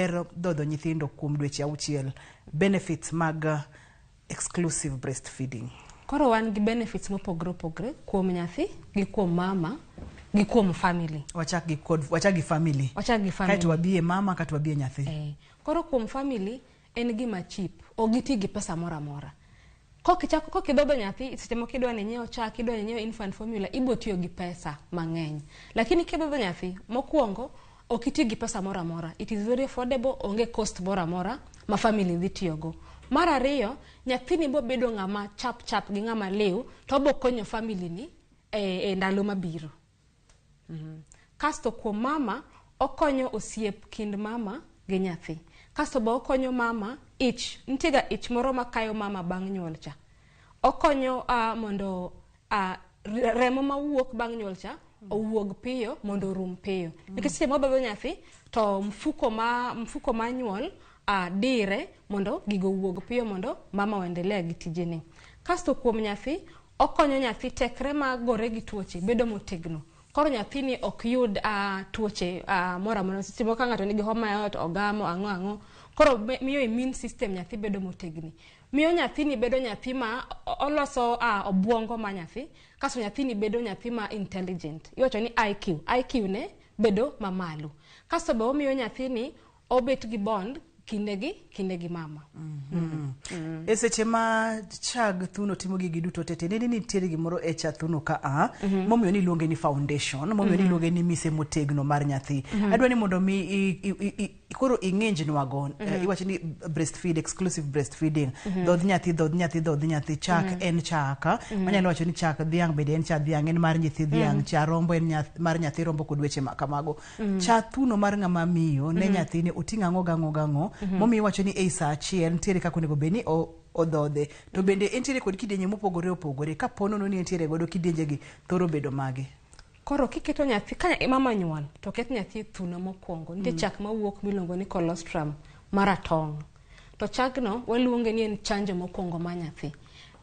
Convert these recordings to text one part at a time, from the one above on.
Ber dhodho nyithindo kuom dweche auchiel. Benefits mag exclusive breastfeeding. Koro wan gi benefits mopogore opogore kuom nyathi gi kuom mama gi kuom family. Wachak gi kod wachak gi family. Wachak gi family. Kaeto wabie mama kaeto wabie nyathi. Eh. Koro kuom family en gima cheap. Ok giti gi pesa moro amora. Kokichako kokidhodho nyathi seche moko idwa ni inyiew chak, idwa ni inyiew infant formula, ibo tiyo gi pesa mang'eny. Lakini kidhodho nyathi, mokwongo ok iti gi pesa moro amora. It is very affordable, onge cost moro amora ma family dhi tiyogo. Mar ariyo, nyathini bo bedo ng'ama chap chap gi ng'ama liw to obo konyo family ni e ndalo mabiro. Kasto kuom mama, okonyo osiep kind mama gi nyathi. Kasto be okonyo mama ich, nitie ga ich moro makayo mama bang' nyuol cha. Okonyo mondo remo mawuok bang' nyuol cha owuog piyo mondo orum piyo. Nikech seche mwadhodho nyathi to mfuko ma nyuol dire mondo gigo owuog piyo mondo mama oendelea gi tijene. Kasto kuom nyathi, okonyo nyathi tekre ma gore gi tuoche bedo motegno. Koro nyathini ok yud tuoche moro amora. Seche moko ka ng'ato nigi homa ya ot, ogamo ang'o ang'o. Koro miyo immune system nyathi bedo motegni. Miyo nyathini bedo nyathi ma oloso obuongo ma nyathi, kasto nyathini bedo nyathi ma intelligent. Iwacho ni IQ, IQ ne bedo mamalo. Kasto be omiyo nyathini obet gi bond kinde gi kinde gi mama. E seche ma chag thuno timo gigi duto te, tiende ni nitiere gimoro e cha thuno ka a momiyo ni iluonge ni foundation, momiyo ni iluonge ni mise motegno mar nyathi. Adwa ni mondo mi koro ing'injnwago, iwacho ni breastfeed, exclusive breastfeeding, dhodh nyathi, dhodh nyathi, dhodh nyathi, chak en chak. Wanyalo wacho ni chak dhiang' bende en cha dhiang', en mar nyithi dhiang', cha rombo en mar nyathi rombo kod weche ma kamago. Cha thuno mar ng'ama miyo ne nyathine oting'o ang'o gang'o gang'o, momiyo iwacho ni ei saa achiel nitiere kaka onego bed ni odhodhe. To bende entiere kod kidienje mopogore opogore, kapo nono ni entiere godo kidienje gi thoro bedo mage? Koro kiketo nyathi, ka mama nyuol, to ket nyathi e thuno mokwongo. Nitie chak mawuok miluongo ni colostrum maratong'. To chagno waluonge ni en chanjo mokwongo mar nyathi.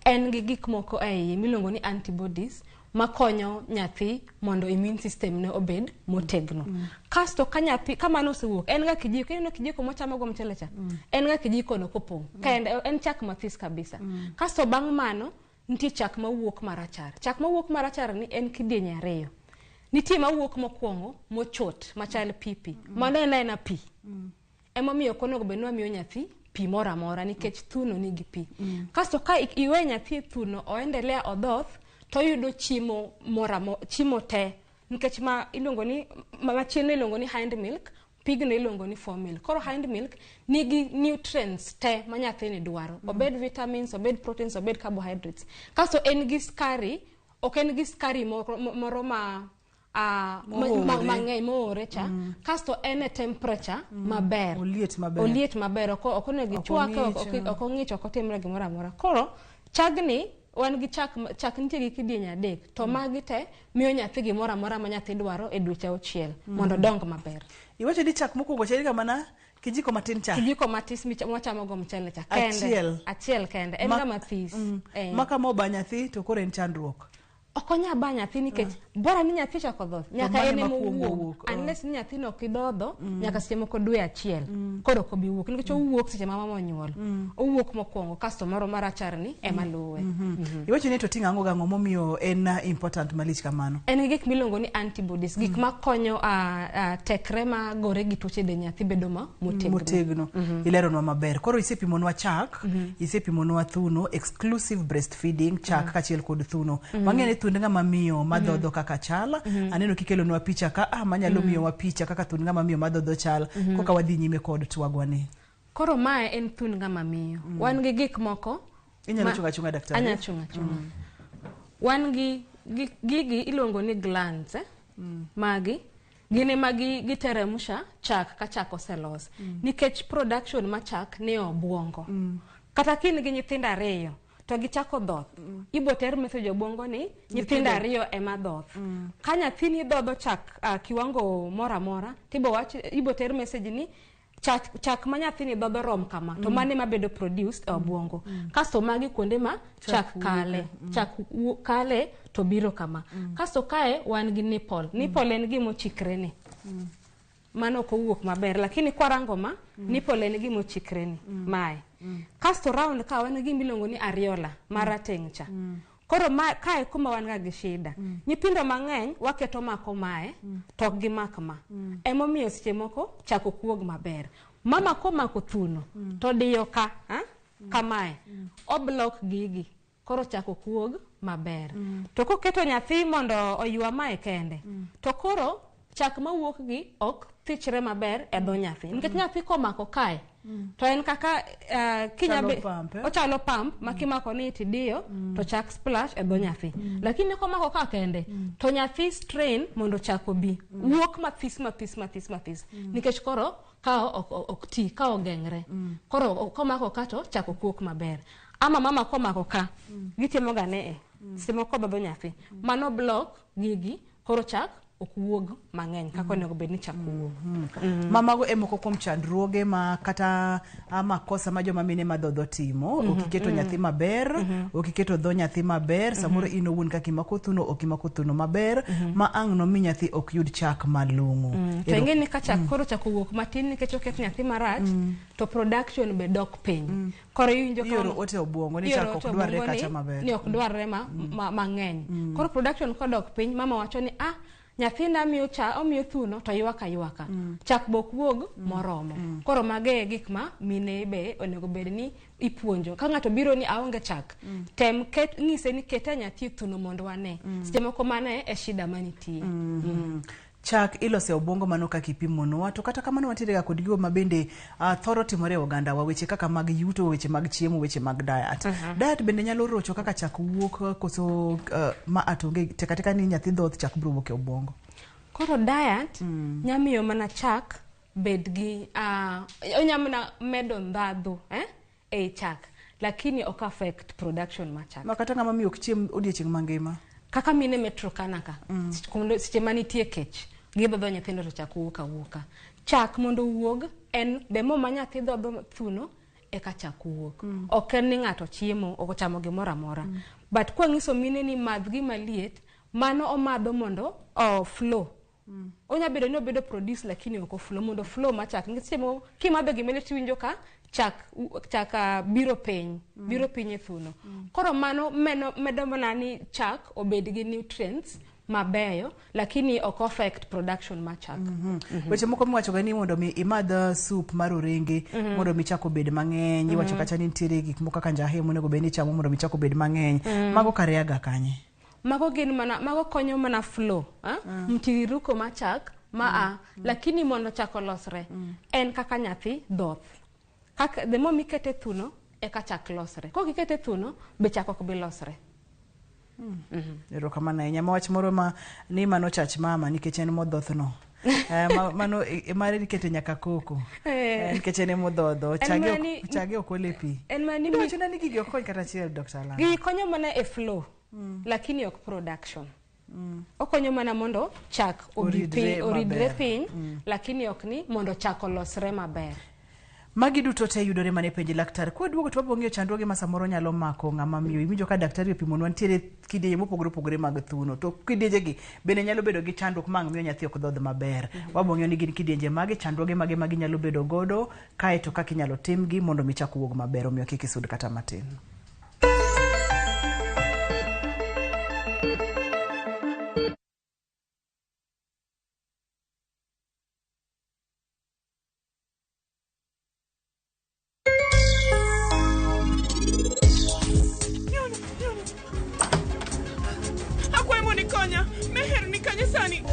En gi gik moko e iye miluongo ni antibodies makonyo nyathi mondo immune system ne obed motegno. Kasto ka nyathi, ka mano osewuok, en ga kijiko, ineno kijiko mwachamo go mchele cha? En ga kijiko no kopong'. Ka en chak mathis kabisa. Kasto bang' mano, nitie chak mawuok marachar. Chak mawuok marachar ni en kidienje ariyo. Nitie mawuok mokwongo mochot machal pipi. Mano en aena pi. Emomiyo ok onego bed ni wamiyo nyathi pi moro amora nikech thuno nigi pi. Kasto ka iwe nyathi e thuno oendelea odhoth to oyudo chiemo moro amora, chiemo te nikech ma iluongo ni machielo iluongo ni hind milk, pigno iluongo ni foremilk. Koro hind milk nigi nutrients te ma nyathini dwaro. Obed vitamins, obed proteins, obed carbohydrates. Kasto en gi skari, ok en gi skari moro ma mang'eny moore cha. Kasto en e temperature maber. Oliet maber. Oliet maber, ok onego ichwake, ok ong'ich, ok otimre gimoro amora. Koro chagni wan gi chak, chak nitie gi kidienje adek, to magi te miyo nyathi gimoro amora ma nyathi dwaro e dweche auchiel mondo odong maber. Iwacho ni chak mokwongo cha en mana kijiko matin cha. Kijiko matis mwachamo go mchele cha kende. Achiel. Achiel kende. En ga mathis. Ma kama oba nyathi to koro en chandruok. Ok onya ba nyathi nikech bora ni nyathi ochako dhoth, nyaka mano en ema ema kuongo owuog. wuok, Unless ni nyathino ok idhodho, nyaka seche moko dwe achiel. Koro ok obi wuok nikech owuok seche ma mama onyuol. Owuok mokwongo kasto moro marachar ni ema luwe. Iwacho ni to ting'o ang'o gang'o momiyo en important malich kamano? En gi gik miluongo ni antibodies, gik makonyo tekre ma gore gi tuoche del nyathi bedo ma motegno. Motegno. Ileronwa maber. Koro isepimonwa chak, isepimonwa thuno, exclusive breastfeeding, chak kaachiel kod thuno. Wang'eyo ni thund ng'ama miyo madhodho kaka chal. Aneno kikelonwa picha ka, manyalo miyowa picha kaka thund ng'ama miyo madhodho chal. Koka wadhi nyime kod twagwa ni. Koro mae en thund ng'ama miyo. Wan gi gik moko Inyalo chunga chunga daktari. Anya chunga chunga. Wan gi gigi iluongo ni glands, Magi gin ema giteremsha chak ka chak oselos. Nikech production ma chak ni obuongo. Kata ka in gi nyithindo ariyo to gichako dhoth, ibo ter message obuongo ni nyithindo ariyo ema dhoth. Ka nyathini dhodho chak kiwango moro amora, tibo wach, ibo ter message ni chak ma nyathini dhodho rom kama, to mane ma bedo produced e obuongo. Kasto magi kuonde ma chak kale, chak kale to biro kama. Kasto kae wan gi nipple. Nipple en gima ochikre ni. Mano ok owuok maber, lakini kwarango ma, nipple en gima ochikre ni, mae. Kasto round ka wan gi gima iluongo ni areola marateng' cha. Koro ma, kae kuma wan ga gi shida. Nyithindo mang'eny waketo mako mae, to ok gimak ma. Emomiyo seche moko chak ok wuog maber. Mama komako thuno, to diyo ka, ha? Kamae. Oblock gigi. Koro chak ok wuog maber. To koketo nyathi mondo oywa mae kende, to koro chak mawuok gi ok thichre maber e dho nyathi. Nikech nyathi komako kae, to en kaka kinya Chalo be- pump, eh? ochalo pump ma kimako ni tidiyo to chak splash e dho nyathi. Lakini komako ka kende, to nyathi strain mondo chak obi. Wuok mathis mathis mathis mathis. Nikech koro ka ok ti, ka ogeng're. Koro komako ka to chak ok wuok maber. Ama mama komako ka, gitimo ga ne e. Seche moko kodhodho nyathi. Mano block gigi, koro chak ok wuog mang'eny kaka onego bed ni chak wuok. Ma mago e moko kuom chandruoge ma kata makosa ma joma mine madhodho timo. Ok iketo nyathi maber, ok iketo dho nyathi maber, samoro in owuon kaka imako thuno ok imako thuno maber, ma ang' nomi nyathi ok yud chak malong'o. To ing'e ni ka chak koro chako wuok matin nikech oket nyathi marach, to production be dok piny. Koro iwinjo ka Ioro ote obwongo ni ioro chak ote ok dwarre obwongo kacha maber. Ni ok dwarre mang'eny. Koro production kodok piny, mama wacho ni nyathina miyo cha, omiyo thuno to ywak aywaka. Chak be ok wuog moromo. Koro mago e gik ma mine be onego bed ni ipuonjo. Ka ng'ato biro ni aonge chak, tem ket, ng'ise ni kete nyathi e thuno mondo wane. Seche moko mano e shida manitie. Chak ilose obwongo mano kaka ipimonwa, to kata kamano wantiere ga kod gigo ma bende thoro timore e oganda wa, weche kaka mag yuto, weche mag chiemo, weche mag diet. Diet bende nyalo rocho kaka chak wuok koso ma atonge teka teka ni nyathi dhoth chak biro wuok e obwongo. Koro diet nyamiyo mana chak bed gi, onya mana medo ndhadhu, ei chak, lakini ok affect production mar chak. Ma kata ng'ama miyo ok chiem odiochieng' mangima. Kaka mine me Turkana ka, seche manitie kech, gidhodho nyithindo to chak wuok awuoka. Chak mondo owuog en the more ma nyathi dhodho thuno eka chak wuok. Ok en ni ng'ato chiemo, ok ochamo gimoro amora. But kwang'iso mine ni madh gima liet, mano omadho mondo o flow. Onya bedo ni obedo produce lakini ok oflow, mondo flow mar chak. Nikech seche moko kimadho gima liet tiwinjo ka chak biro piny, biro piny e thuno. Koro mano medo mana ni chak obed gi nutrients mabeyo, lakini ok affect production mar chak. Weche moko miwacho ga ni mondo mi imadh soup mar orenge mondo mi chak obed mang'eny, iwacho kacha ni nitiere gik moko kaka njahe monego bed ni ichamo mondo mi chak obed mang'eny. Mago kare aga kanye? Mago gin mana, mago konyo mana flow, mtiririko mar chak ma a, lakini mondo chak olosre, en kaka nyathi dhoth. Kaka the more mikete thuno, eka chak losre. Kok ikete thuno, be chak ok bi losre. Erokamano ahinya. Ma wach moro ma ni mano chach mama nikech en modhothno. Mano mare ikete nyaka koko. Nikech en emodhodho. En Chage mana ok ni- chage ok ole pi. En mana ni Iwacho na ni gigi ok kony kata achiel, Dr. Alana. Gigi konyo mana e flow, lakini ok production. Okonyo mana mondo chak obi Oridre piny, oridre maber. piny, lakini ok ni mondo chak olosre maber. Magi duto te yudore mana e penj laktar. Kwaduogo to wabiro ng'iyo chandruoge ma samoro nyalo mako ng'ama miyo. Iwinjo ka daktari opimonwa nitiere kidienje mopogore opogore mag thuno. To kidienje gi bende nyalo bedo gi chandruok ma ang' miyo nyathi ok dhodh maber. Wabiro ng'iyo ni gin kidienje mage, chandruoge mage ma ginyalo bedo godo, kaeto kaka inyalo timgi mondo mi chak wuog maber. Omiyo kik isud kata matin. Akwayo mondo ikonya. Meher ni kanye sani?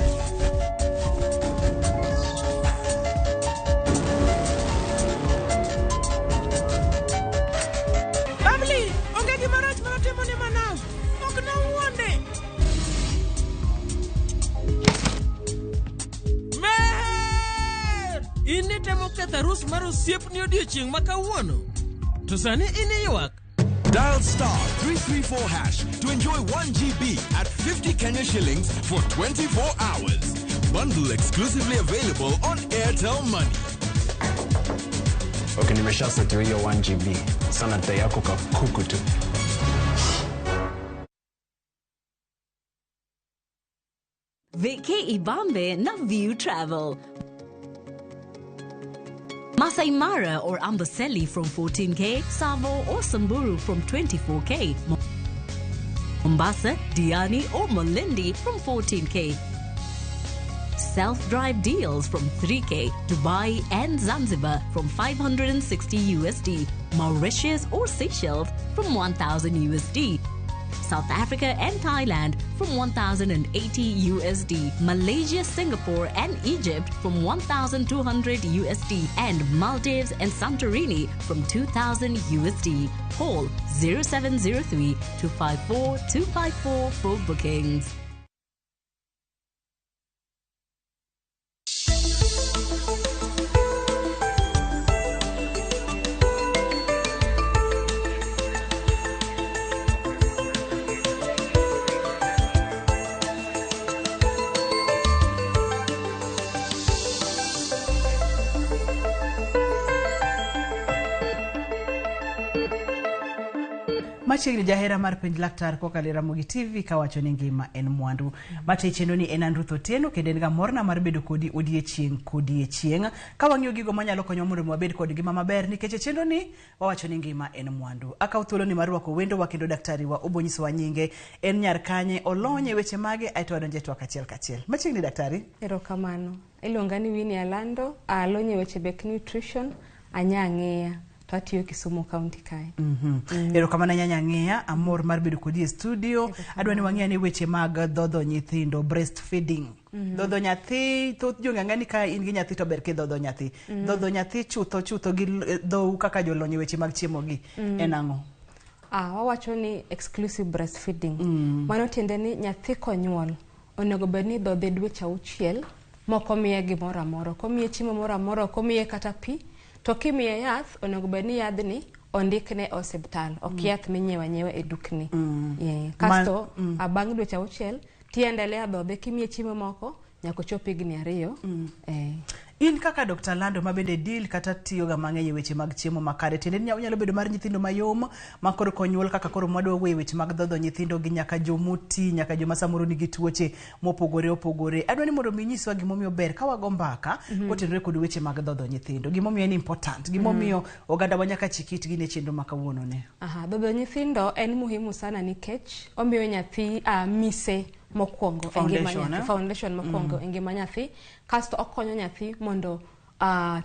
Babli, onge gima rach manatimo ne Manav. Ok nawuonde. Meher! In nitemo ketho arus mar osiepni odiochieng' ma kawuono. To sani in iywak. Dial star 334 hash to enjoy 1 GB at 50 Kenya shillings for 24 hours. Bundle exclusively available on Airtel Money. Okay, nimeshasetiwa hiyo 1 GB. Sana dai yako ka kuku tu. Viki Ibambe na View Travel. Masai Mara or Amboseli from 14K, Tsavo or Samburu from 24K, Mombasa, Diani or Malindi from 14K. Self-drive deals from 3K, Dubai and Zanzibar from 560 USD, Mauritius or Seychelles from 1000 USD. South Africa and Thailand from 1080 USD, Malaysia, Singapore and Egypt from 1200 USD, and Maldives and Santorini from 2000 USD. Call 0703 254 254 for bookings. Machiegni jahera mar Penj Laktar kokalo e Ramogi TV kawacho ni ngima en mwandu. Mate chenro ni en an Ruth Otieno kendo en ga morna mar bedo kodi odiechieng' kodiechieng' ka wang'iyo gigo manyalo konyowa mondo wabed kod ngima maber nikech e chenro ni wawacho ni ngima en mwandu. Akaw thuolo ni mar rwako wendo wa kendo daktari wa obonyisowa nyinge en nyar kanye olony e weche mage aeto wadonjo e twak achiel kachiel. Machiegni daktari. Erokamano. Iluonga ni Winnie Alando, alony e weche mek nutrition, anya ang'eya to atiyo Kisumu County kae. Erokamano nyanya ng'eya, amor mar bedo kodi e studio. Adwa ni wang'i ane weche mag dhodho nyithindo, breastfeeding. Dhodho nyathi, thoth ji ong'e ni ka in gi nyathi to ber kidhodho nyathi. Dhodho nyathi chutho chutho gi dhou kaka jolony e weche mag chiemo gi en ang'o? Wawacho ni exclusive breastfeeding. Mano tiende ni nyathi konyuol onego bed ni dhodhe dweche auchiel mok omiye gimoro amora, ok omiye chiemo moro amora, ok omiye kata pi. To kimiye yath, onego bed ni yadhni ondikne e osiptal, ok yath minyiewo anyiewa e dukni. Yeah. Kasto bang' dweche auchiel tiendelea dhodhe kimiye chiemo moko nyaka ochop higni 2. In kaka Dr. Lando ma bende deal kata tiyo ga mang'eny e weche mag chiemo makare, tiende ni onyalo bedo mar nyithindo mayom ma koro konyuol kaka koro mwadwa wuoyo e weche mag dhodho nyithindo gi nyaka jomoti, nyaka joma samoro nigi tuoche mopogore opogore. Adwa ni mondo mi inyiswa gimomiyo ber ka wago mbaka kotenore kod weche mag dhodho nyithindo, gimomiyo en important, gimomiyo oganda wa nyaka chik itgi ne chenro ma kawuono ni. Aha, dhodho nyithindo en muhimu sana nikech omiyo nyathi mise mokwongo e ngima nyathi, foundation mokwongo e ngima nyathi. Kasto okonyo nyathi mondo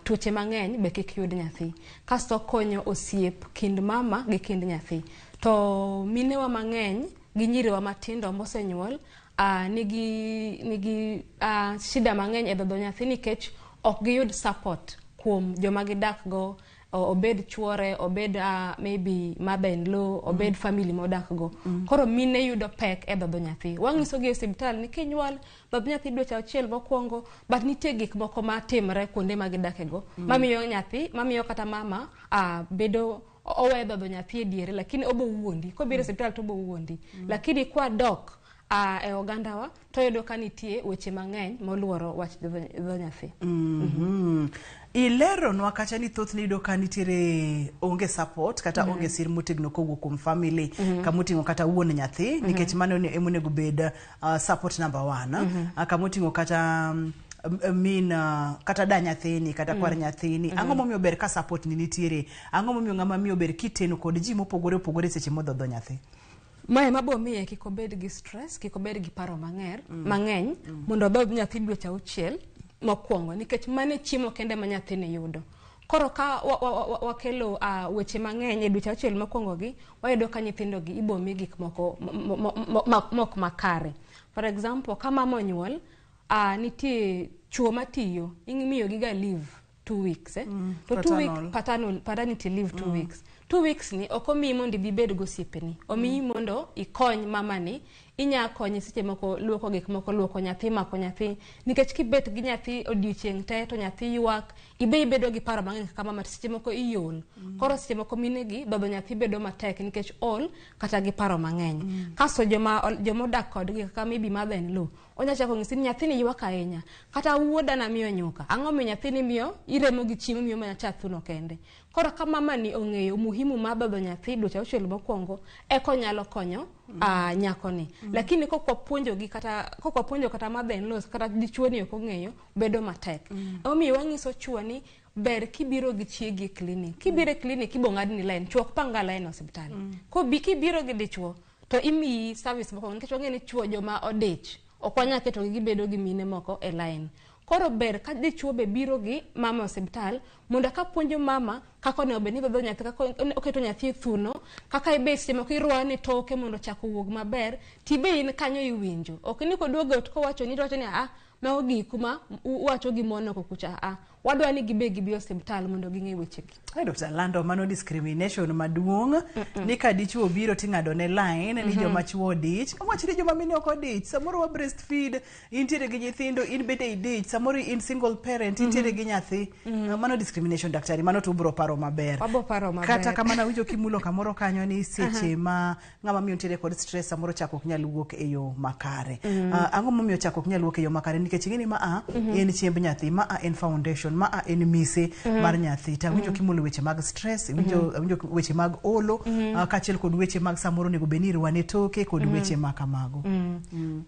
tuoche mang'eny be kik yud nyathi. Kasto okonyo osiep kind mama gi kind nyathi. To minewa mang'eny gi nyiriwa matindo mosenyuol nigi shida mang'eny e dhodho nyathi nikech ok giyud support kuom joma gidak go, obed chuore, obed maybe mother-in-law, obed family modak go. Koro mine yudo pek e dhodho nyathi. Wang'iso gi e osiptal ni kinyuol dhodh nyathi dweche auchiel mokwongo, but nitie gik moko matimre kuonde ma gidake go mamiyo nyathi, mamiyo kata mama bedo owe dhodho nyathi e diere, lakini obo wuondi kobiro e osiptal to obo wuondi. Lakini kwa dok e ogandawa to yudo ka nitie weche mang'eny moluoro wach dhodho nyathi. Ileronwa kacha ni thothne iyudo ka nitiere onge support kata onge sir motegno kowuok kuom family kamoting'o kata wuon nyathi nikech mano emonego bed support number 1 kamoting'o kata min kata da nyathini kata kwar nyathini. Ang'o momiyo ber ka support ni nitiere? Ang'o momiyo ng'ama miyo ber kiteno kod ji mopogore opogore seche modhodho nyathi? Mae mabo miye kik obed gi stress, kik obed gi paro mang'eny mondo odhodh nyathi dweche auchiel mokwongo nikech mano e chiemo kende ma nyathini yudo. Koro ka wakelo weche mang'eny e dweche auchiel mokwongo gi, wayudo ka nyithindo gi ibo mi gik moko mok makare. For example, ka mama onyuol, nitie chuo matiyo, imiyo gi ga leave 2 weeks, To 2 week paternity leave 2 weeks. 2 weeks ni ok omiyi mondo ibi bed gosiepeni, omiyi mondo ikony mamani. Inya konye seche moko luoko gik moko, luoko nyathi, mako nyathi, nikech kibet gi nyathi odiochieng' te to nyathi ywak, ibe ibedo gi paro mang'eny kaka mama, to seche moko iol. Koro seche moko minegi dhodho nyathi bedo matek nikech ol kata gi paro mang'eny. Kasto joma odak kodgi kaka maybe mother-in-law, onya chako ng'isi ni nyathini ywak ahinya, kata wuoda namiyo nyuka, ang'o miyo nyathini miyo iremo gi chiemo miyo mana cha thuno kende. Koro ka mama ni ong'eyo umuhimu mar dhodho nyathi dweche auchiel mokwongo, eka onyalo konyo nyakoni. Lakini kokwapuonjogi kata kokwapuonjo kata mother-in-laws kata dichuo ni ok ong'eyo, bedo matek. Emomiyo wang'iso chuo ni Ber kibiro gi chiegi e clinic. Kibiro e clinic ibo ng'adni line, chuo ok pang ga line e osiptal. Kobi kibiro gi dichuo to imiyi service moko nikech wang'e ni chuo joma odich. Ok wanyal ketogi gibedo gi mine moko e line. Koro ber ka dichuo be biro gi mama e osiptal mondo ka puonjo mama kaka onego bed ni dhodho nyathi, kaka oketo nyathi e thuno, kaka ibe seche moko irwane toke mondo chak owuog maber, tibe in kanyo iwinjo. Ok ni koduogo e ot kowacho ni iwacho ni a mago giku ma uwacho gi mon oko kucha a wadwa ni gibe gibi osiptal mondo ging'e wechegi. Ai, Dr. Lando, mano discrimination maduong' ni ka dichuo obiro ting'ado ne line ni joma chuo odich. Wach ni joma mine ok odich. Samoro wa breastfeed, intiere gi nyithindo, in bende idich. Samoro in single parent, intiere gi nyathi. Mano discrimination daktari, mano to ubro paro maber. Wabo paro maber. Kata kamano awinjo kimulo kamoro kanyo ni seche ma ng'ama miyo nitiere kod stress samoro chak ok nyal wuok e yo makare. Ang'o momiyo chak ok nyal wuok e yo makare? Nikech ing'e ni ma a en chiemb nyathi, ma a en foundation, ma a en mise mar nyathi. To awinjo kimulo weche mag stress, awinjo awinjo weche mag olo, kaachiel kod weche mag samoro onego bed ni irwane toke kod weche ma kamago.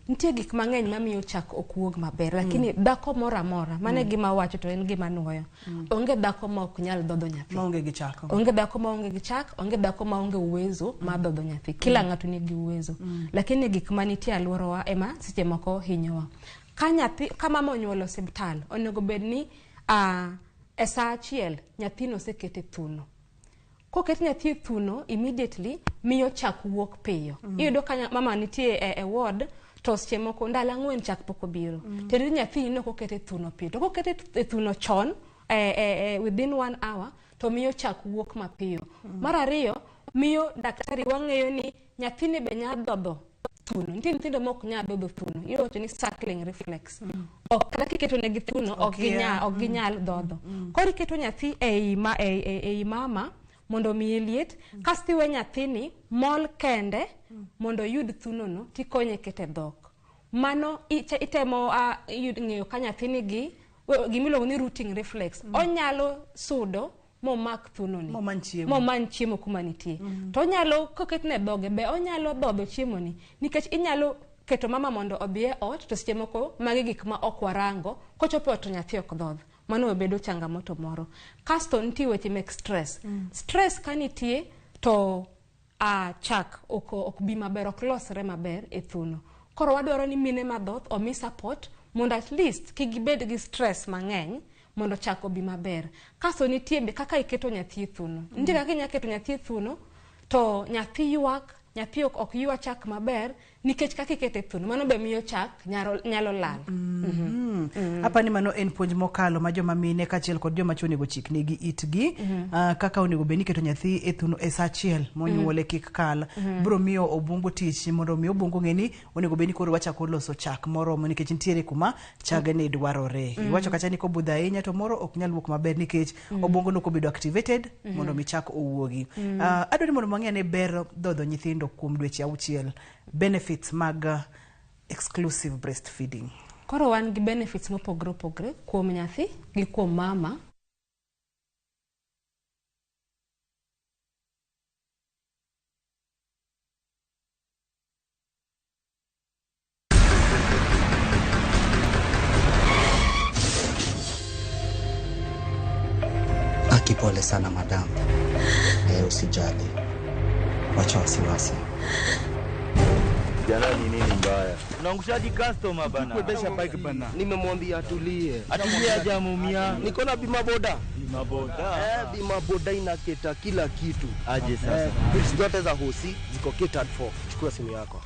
Nitie gik mang'eny mamiyo chak ok wuog maber, lakini dhako moro amora, mano e gima awacho to en gima anuoyo. Onge dhako ma ok nyal dhodho nyathi. Maonge gi chak. Onge dhako maonge gi chak, onge dhako maonge uwezo mar dhodho nyathi. Kila ng'ato nigi uwezo. Lakini gik manitie e alworawa ema seche moko hinyowa. Ka nyathi, ka mama onyuolo osiptal, onego bed ni e saa achiel nyathino oseket e thuno. Koket nyathi e thuno immediately miyo chak wuok piyo. Iyudo ka mama nitie e ward to seche moko ndalo 4 chak pok obiro. Tiende ni nyathini ne ok oket e thuno piyo. To koket e thuno chon within 1 hour to miyo chak wuok mapiyo. Mar ariyo, miyo daktari wang'eyo ni nyathini be nyalo dhodho thuno. Nitie nyithindo ma ok nyal dhodho thuno. Iwacho ni suckling reflex. Ok kata kiketo negi thuno ok ginyal ok ginyal dhodho. Koro iketo nyathi ei ma ei, ei, ei mama mondo omiye liet, kasto iwe nyathini mol kende mondo oyud thunono tikonye kete dhok. Mano itemo ng'eyo ka nyathini gi gimiluongo ni rooting reflex. Onyalo sudo momak thunoni. Momany chiemo. Momany chiemo kuma nitie. To onyalo koketne dhoge be onyalo dhodho chiemoni nikech inyalo keto mama mondo odhi e ot to seche moko magi gik ma ok warango kochopo e ot to nyathi ok dhodh. Mano bedo changamoto moro. Kasto nitie weche mek stress. Stress ka nitie to chak ok bi maber, ok losre maber e thuno. Koro wadwaro ni mine madhoth omi support mondo at least kik gibed gi stress mang'eny mondo chak obi maber. Kasto nitie be kaka iketo nyathi e thuno. Nitie kaka inyalo keto nyathi e thuno to nyathi ywak, nyathi ok ywa chak maber nikech kaka ikete e thuno. Mano be miyo chak nyalo lal. Apani mano en puonj mokalo ma joma mine kaachiel kod joma chuo onego chik negi itgi. Kaka onego bed ni iketo nyathi e thuno e saa achiel monyuole kik kal. Biro miyo obwongo tich mondo mi obwongo ng'e ni onego bed ni koro wachako loso chak moromo nikech nitiere kuma chagni dwarore. Iwacho kacha ni kobudho ahinya to moro ok nyal wuok maber nikech obwongo nok obedo activated mondo mi chak owuogi. Adwaro ni mondo wang'e ane ber dhodho nyithindo kuom dweche 6, benefits mag exclusive breastfeeding. Koro wan gi benefits mopogore opogore kuom nyathi gi kuom mama. Aki, pole sana madam. Usijali. Wacha wasiwasi. Jana ni nini mbaya? Unaangushaji customer bana. Kuendesha bike bana. Nimemwambia atulie. Atulie hajamuumia. Niko na bima boda. Bima boda. Bima boda inaketa kila kitu. Aje sasa. Bills zote za hosi ziko catered for. Chukua simu yako.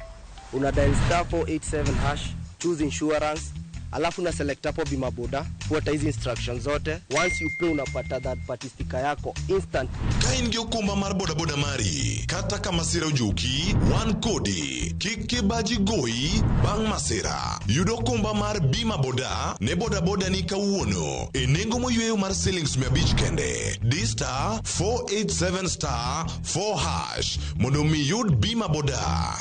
Una dial star 487 hash, choose insurance, alafu na select hapo bima boda, fuata hizi instructions zote. Once you pay unapata third party sticker yako instant. Ka in gi okumba mar boda boda mari, kata ka masira ojuki, wan kodi. Kik kibaji goyi bang' masira. Yud okumba mar bima boda ne boda boda ni kawuono e nengo moyweyo mar silings 500 kende. Di star 487 star 4 hash mondo mi yud bima boda.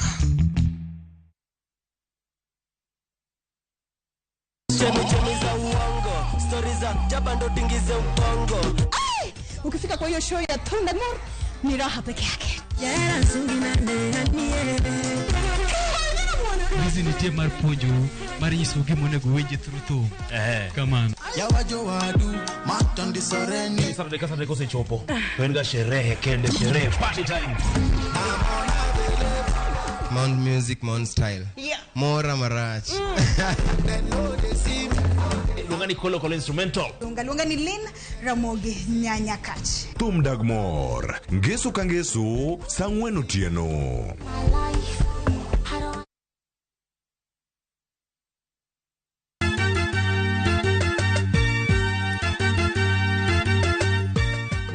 Chemi za uongo, story za jaba ndo tingize ubongo. Ai! Ukifika kwa hiyo show ya Thunda More ni raha peke yake. Hizi ni tie mar puonjou mar nyisou gima onego uwinj through thum. Kamano. Yawa jowadu matondisoreni. Saturday ka Saturday kosechopo to en ga sherehe kende, sherehe, party time. Mount Music, Mount Style. Yeah. Mora marach. Luonga ni Kolo Kolo Instrumental. Luonga luonga ni Lynn Ramogi Nyanyakach. Thum dag mor ngeso ka ngeso saa ang'wen otieno.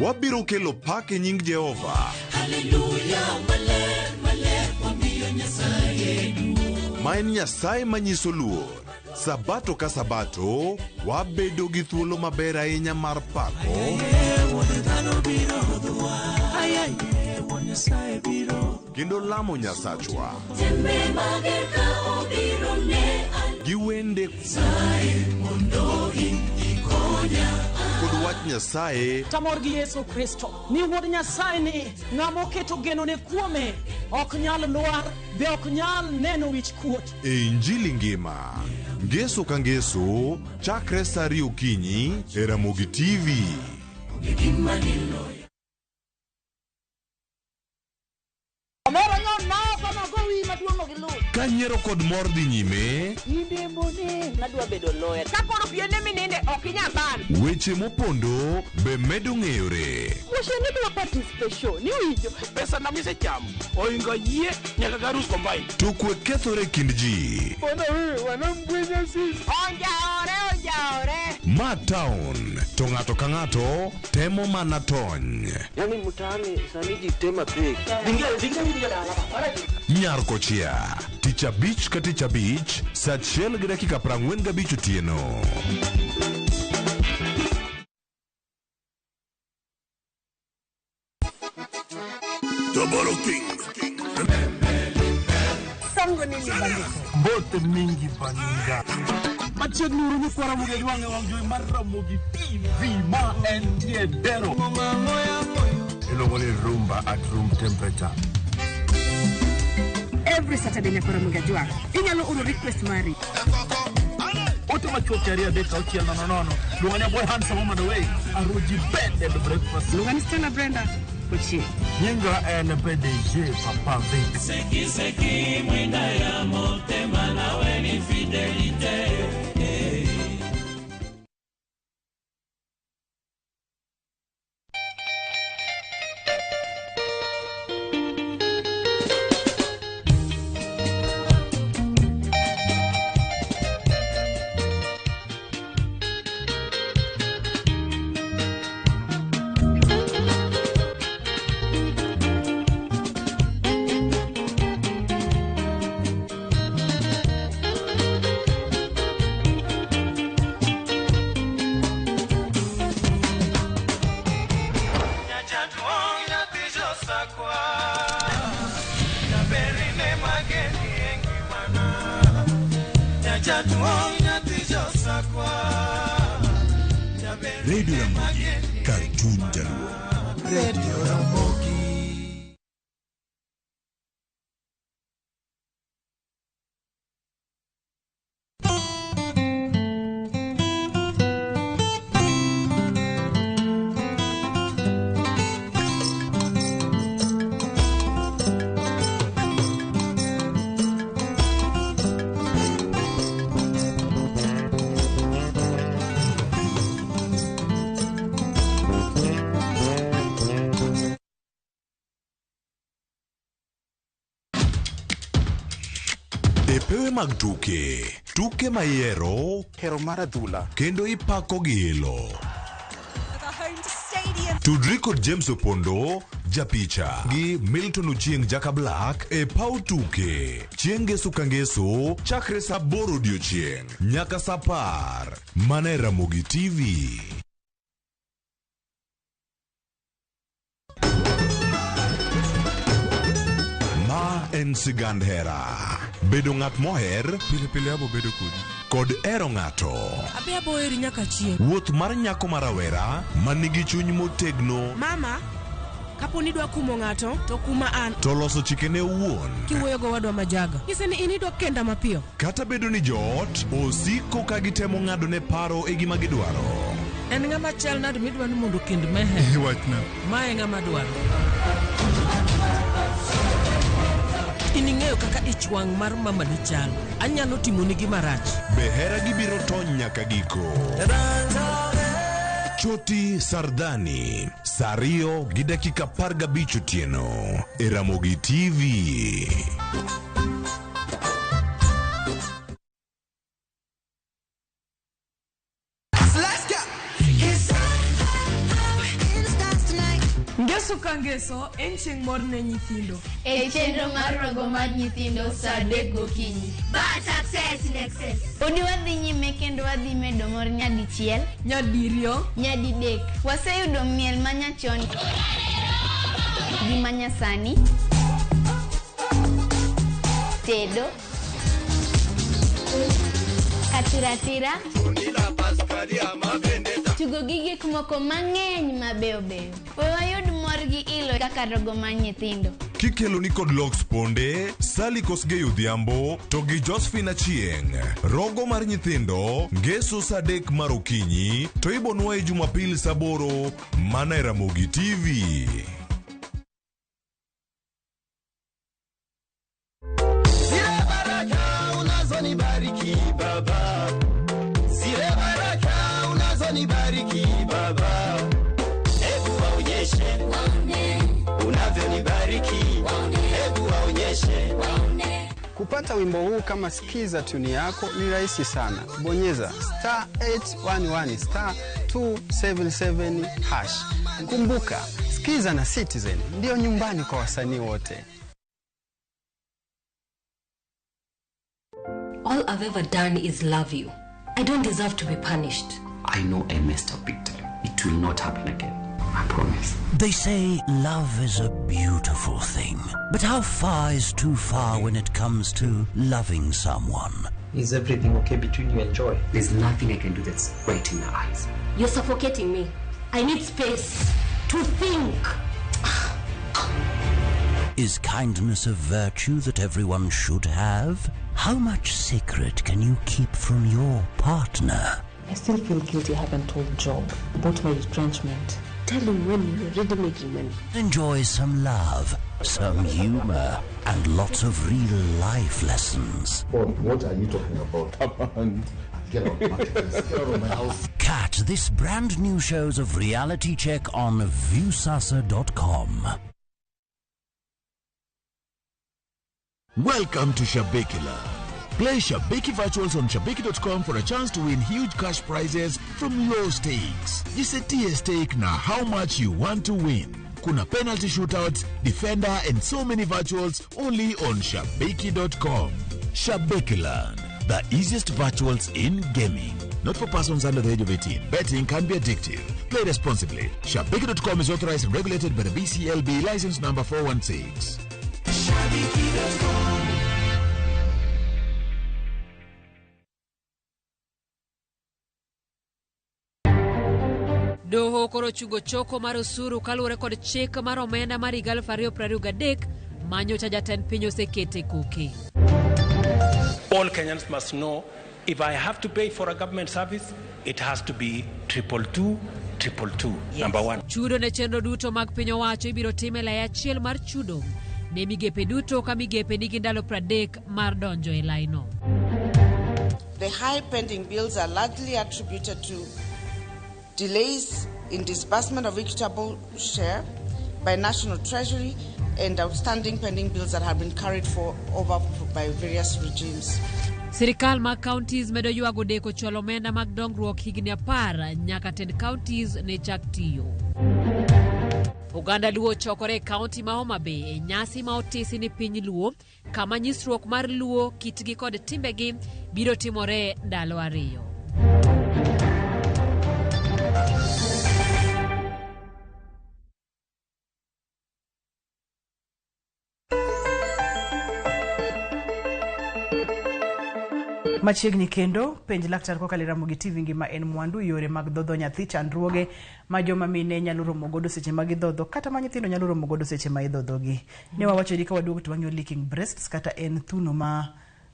Wabiro kelo pak e nying Jehova ma en Nyasaye manyiso luor. Sabato ka sabato wabedo gi thuolo maber ahinya mar pako kendo lamo Nyasachwa gi wende kod wach Nyasaye Tamor gi Yesu Kristo ni wuod Nyasaye ni ng'ama oketo genone kuome ok nyal lwar be ok nyal neno wich kuot. E Injili ngima ngeso ka ngeso chakre saa ariyo okinyi e Ramogi TV. Omera nyo noko nogo wi maduong' ok iluw. Ka nyiero kod mor dhi nyime, Indembone nadwa bedo lawyer. Ka koro piende mininde ok inyal ban. weche mopondo be medo ng'eyore. Wuoche ni dwa participation ni winjo. Pesa na misechamo oingo yie nyaka garus combine. To kwe kethore e kind ji. Bona wewe wanamgwenya sisi. Onjaore onjaore. Ma town to ng'ato ka ng'ato temo mana tony. Yani mtaani sani ji tema pek. Nyar kochia tich abich ka tich abich saa 1:45 otieno. Tomorrow King. Sango nini bandiko? Mbote mingi baninga. Machiegni uru nyikwa Ramogi Ajwang' e wang' jowi mar Ramogi TV ma entie Dero. Iluongo ni rumba at room temperature. Every Saturday nyaka Ramogi Ajwang'. Inyalo oro request mari. Ote machuok 2 3 6 0 0. Luonga ni Boy Handsome Woman Away. Aruji Bed and Breakfast. Luonga ni Stella Brenda Ochieng. Nyinga en PDG Papa Vic. Seki seki mwinda ya motema nawe ni fidelite. Radio Ramogi, kar chuny jaluo. Radio Ramogi. E pewe mag tuke, tuke mayiero, hero mar adhula kendo ipako gi ilo. Tudri kod James Opondo, japicha, gi Milton Ochieng' Jaka Black e paw tuke. Chieng' ngeso ka ngeso, chakre saa 8 odiochieng' nyaka saa 10. Mana e Ramogi TV. Ma en sigand hera. Bedo ng'at moher Pile pile abo bedo kodi. kod hero ng'ato. Abe abo heri nyaka chieng'. Wuoth mar nyako ma rawera ma nigi chuny motegno Mama, Kapo ni idwa kumo ng'ato, to kuma an. To loso chikene owuon. Kiwuoyo gowadwa majaga. Nyise ni in idwa kenda mapiyo. Kata bedo ni joot osiko ka gitemo ng'ado ne paro e gima gidwaro. En ng'ama chal nade midwa ni mondo okend Meher? Wachna. Ma e ng'ama dwaro. In ing'eyo kaka ich wang' mar mamani chal. Anyalo timoni gima rach. Be heragi biro tony nyaka giko? Choti Sardani, saa 2 gi dakika 15 otieno e Ramogi TV. Let's go. Ngeso ka ngeso en chieng' mor ne nyithindo. E chenro mar rogo mar nyithindo saa 3 gokinyi. But success in excess. Podi wadhi nyime kendo wadhi medo mor nyadichiel, nyadiriyo, nyadidek. Waseyudo miel manyachon gi manyasani, tedo, katiratira, tugo gi gik moko mang'eny mabeyo beyo. We wayud mor gi ilo kaka rogo mar nyithindo. Kikelo ni kod Lox Ponde, Sally Kosgei Odhiambo to gi Josephine Achieng'. Rogo mar nyithindo, ngeso saa 3 mar okinyi to ibonwaye Jumapil saa 8 mana e Ramogi TV. Zile baraka unazonibariki baba, zile baraka unazonibariki baba, hebu waonyeshe unavyonibariki, hebu waonyeshe. Kupata wimbo huu kama skiza tuni yako ni rahisi sana. Bonyeza star 811 star 277 hash. Kumbuka, Skiza na Citizen ndio nyumbani kwa wasanii wote. All I've ever done is love you. I don't deserve to be punished. I know I messed up big time. It will not happen again. I promise. They say love is a beautiful thing, but how far is too far when it comes to loving someone? Is everything okay between you and Joy? There's nothing I can do that's right in her eyes. You're suffocating me. I need space to think. Is kindness a virtue that everyone should have? How much secret can you keep from your partner? I still feel guilty I haven't told Job about my retrenchment. Tell him when you're already making money. Enjoy some love, some humor, and lots of real life lessons. What are you talking about? Get out, Marcus. Get out of my house. Catch this brand new shows of Reality Check on Viewsasa.com. Welcome to Shabiki Land. Play Shabiki Virtuals on Shabiki.com for a chance to win huge cash prizes from low stakes. Jisetie stake na how much you want to win. Kuna penalty shootouts, defender and so many virtuals only on Shabiki.com. Shabiki Land, the easiest virtuals in gaming. Not for persons under the age of 18. Betting can be addictive. Play responsibly. Shabiki.com is authorized and regulated by the BCLB license number 416. Doho koro chungo choko mar osuru kaluwore kod chik mar omenda mar higa 2023 manyocha jatend piny osekete koke. All Kenyans must know if I have to pay for a government service, it has to be 222 222. Number one. Chudo ne chenro duto mag piny owacho ibiro tim e lai achiel mar chudo ne migepe duto ka migepe nigi ndalo 30 mar donjo e laino. The high pending bills are largely attributed to delays in disbursement of equitable share by National Treasury and outstanding pending bills that have been carried for over by various regimes. Sirikal mag counties medo ywago deko chwalo omenda mag dongruok higni 10 nyaka tend counties ne chak tiyo. Oganda Luo chokore e kaunti ma Homa Bay e nyasi ma otisi ni piny Luo kama nyisruok mar Luo kitgi kod timbegi biro timore ndalo 2. Machiegni kendo, penj laktar kokalo e Ramogi TV ngima en mwandu, yore mag dhodho nyathi, chandruoge ma joma mine nyalo romo godo seche ma gidhodho kata ma nyithindo nyalo romo godo seche ma idhodhogi. Ne wawacho ni ka waduogo to wang'iyo leaking breasts kata en thuno ma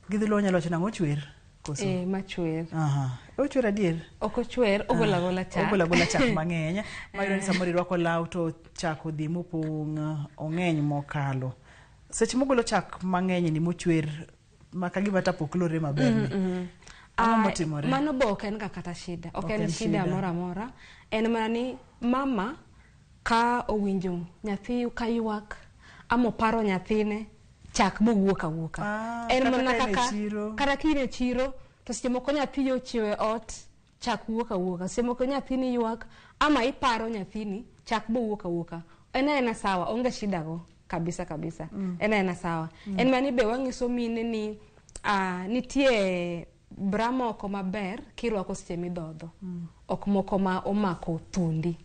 gi dholuo wanyalo wacho nang'o chwer koso? Eh, machwer. Aha. Ochwer adier? Ok ochwer, ogolo agola chak. Ogolo agola chak mang'eny. Ma iyudo ni samoro irwako law to chak odhi mopong' ong'eny mokalo. Seche mogolo chak mang'eny ni mochwer ma ka gima tap ok lorre maber ni. Ang'o Ah, motimore? Mano be ok en ga kata shida. Ok Ok en en shida shida. moro amora. En mana ni mama ka owinjo nyathi ka ywak ama oparo nyathine chak bowuok awuoka. Ah, en kata mana ka en e kaka chiro. kata ka in e chiro to seche moko nyathi ochiewo e ot chak wuok awuoka. Seche moko nyathini ywak ama iparo nyathini chak bowuok awuoka. En aena sawa, onge shida go kabisa kabisa. En aena sawa. En mana ni be wang'iso mine ni nitie bra moko maber kirwako seche midhodho. Ok moko ma omako thundi.